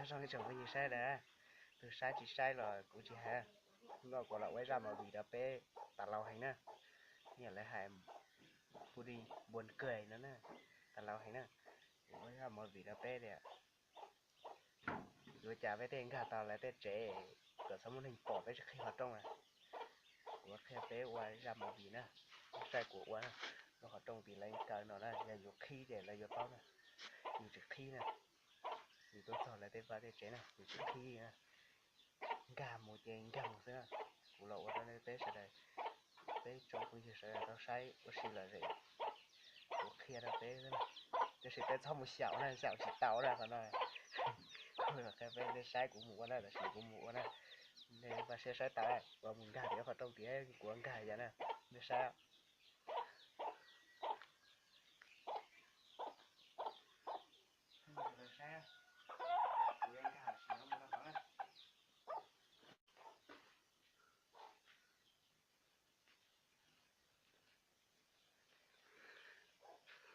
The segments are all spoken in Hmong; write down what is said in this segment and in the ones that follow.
Zoo tsoom phooj ywg saib na, tus saib tsis saib los kuv tsis hais. Hnub no kuv los ua zaj movie rau peb tas laus heev na. Yog lawv hais pub di npuas kawg no na, tas laus heev na. Kuv ua zaj movie rau peb tias yuav cas peb thiaj nkag tau lawv tej tsev kom txhob muaj neeg pom peb tsis qhib qhov rooj na. Kuv qhia peb ua zaj movie na, saib kuv ua na, lub qhov rooj tim lawv kaw no na, yog yus qhib ces lawv yuav paub na, yus tsis qhib na, yus tuaj txog lawv tej vaj tej tsev na, yus tsis qhib na, nkag mus ces nkag mus xwb na. Kuv los ua rau peb sawv daws, peb tsoom phooj ywg sawv daws tau saib ua si lom zem. Kuv qhia rau peb xwb na, tiam sis peb txhob mus xyaum na, xyaum tsis tau na qhov no. Kuv los qhia peb, nej saib kuv mus ua na, tam sim kuv mus ua na, nej vaj siab saib tau, kuv mus nkag tim qhov rooj tias kuv nkag yog na, nej saib.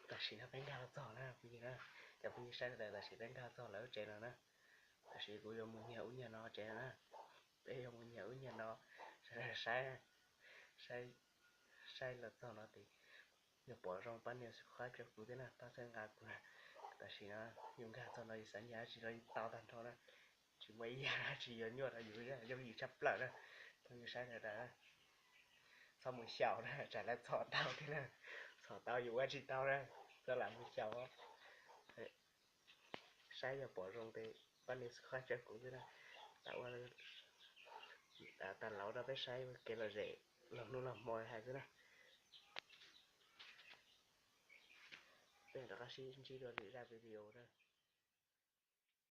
Tam sim no peb nkag los txog na, phooj ywg na, cov phooj ywg saib sawv daws, tam sim peb nkag txog lawv lub tsev no na. Tam sim kuv yuav mus nyiag ub nyiag no tsev na, peb yuav mus nyiag ub nyiag no, sawv daws saib, saib, saib los txog no ces yog pom zoo pab nias subscribe rau kuv thiab na, pab txhawb nqa kuv na. Tam sim no yus nkag txog no yus xav nyiag dab tsi los yeej tau tag nrho na, tsis muaj ib yam dab tsi yuav nyuaj rau yus, yooj yim tshaj plaws na. Phooj ywg saib sawv daws, txhob mus xyaum na, tsam lawv txhom tau thiab na, txhom tau yus ua tsis tau na, txhob lam mus xyaum. Saib yog pom zoo ces pab nias subscribe rau kuv xwb na. Tau ua, tau laus rau peb saib kev lom zem los hnub los hmo hais xwb na. Peb rov qab sib ntsib dua lwm zaj video na.